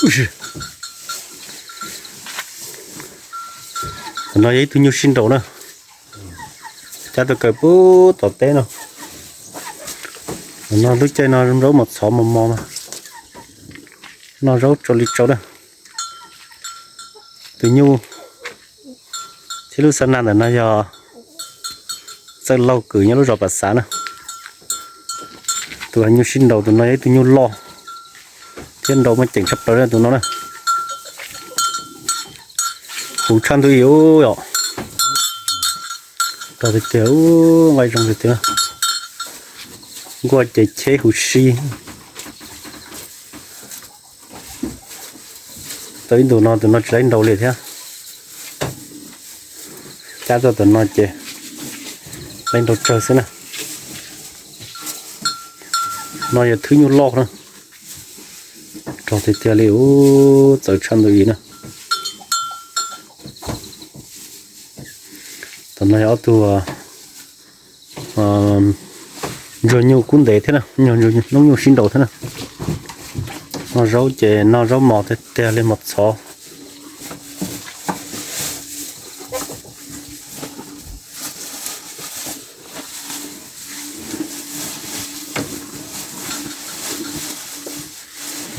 Tus no yog ib tug nyuj sib nraus na, cab tuaj kaw pub tom teb no. Tus no lub caij no zaub mos txhov mos mos mas noj zaub tsau li tsau na. Tus nyuj thiab lub xa na ntawm no yog Txawj Lauj kwm nyob lub zos Pas Xav na. Tus nyuj sib nraus tus no yog ib tug nyuj loj thiab nraus muaj ceem tshaj plaws na tus no na. Huv tshaj ntuj ib yom. Rog tiag tiag, nqaij zoo tiag tiag. Nkuaj ces cheb huv si. Tau ib ntus no tus no tsis laib nraus li thiab. Cab tuaj tus no ces laib nraus tsawg xwb na. No yog thwb nyuj loj na. Rog tiag tiag li, txawv tshaj ntuj ib na. Tus no yog ob tug ntsuag nyuj kub ntev thiab na, noob nyuj sib nraus thiab na. Noj zaub ces noj zaub mos tiag tiag li mos txhov.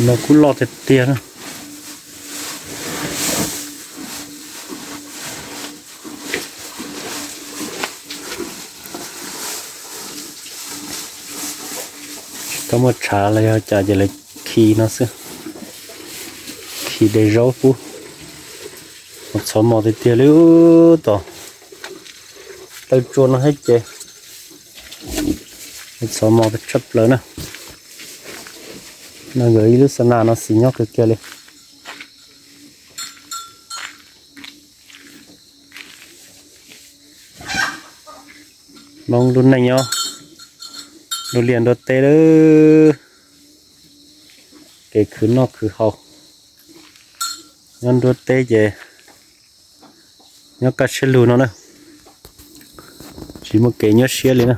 No kub loj tiag tiag na. Tsis tau muaj tshav los yog cas ces lawv khi no xwb, khi de zaub pub. Mos txhov mos tiag tiag li tos. Taw tsua no thiab ces mos txhov mos tshaj plaws na. No yog ib lub xa na no xis nyob kawg kiag li. Hmoob lub neej nyob nruab liaj nruab teb lawm, kev khwv noj khwv haus, nyob nruab teb ces nyob kaj siab lug no na, tsis muaj kev nyuaj siab li na.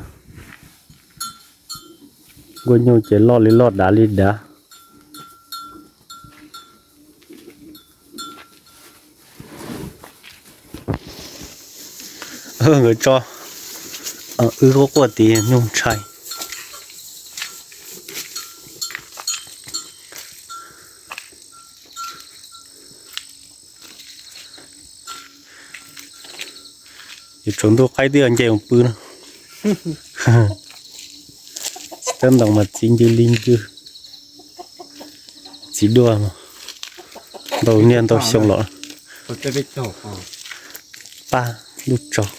Nkuaj nyuj ces loj li loj dav li dav. Nkawd tso wb quaj quaj tid nyuj ntshai. Yuav tsaus ntuj qaib twb nce mus pw no. Tsis tawb ntoo mas txiv ncw li ncw. Txiv duaj ntau niaj ntau xyoo los pab lub tsaug.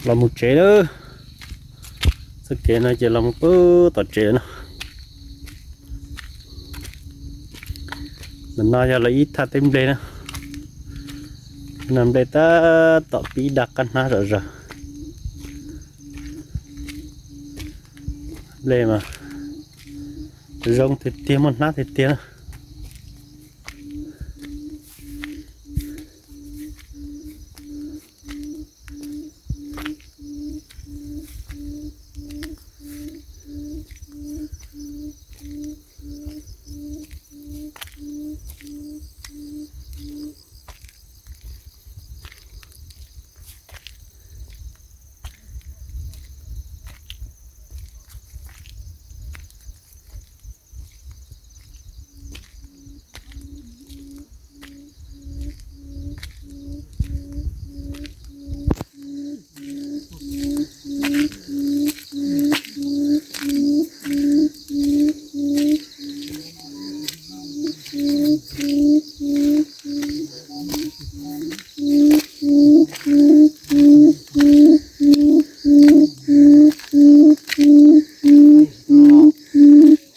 Los mus tsev lawm. Txoj kev no ces los mus pub tom tsev no. Ntawm no yog lawv ib thaj teb nplej na. No nplej tab tom pib daj qab hnab zom zaws. Nplej mas zoo tiag tiag, muaj hnab tiag tiag na.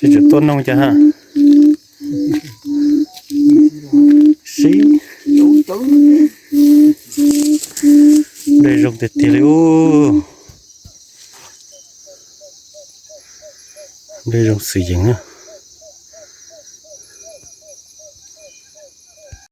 Tsis tseem tuaj noog cas ha. Sib, dej zoo tiag tiag li ub. Nplooj zoo xwm yees na.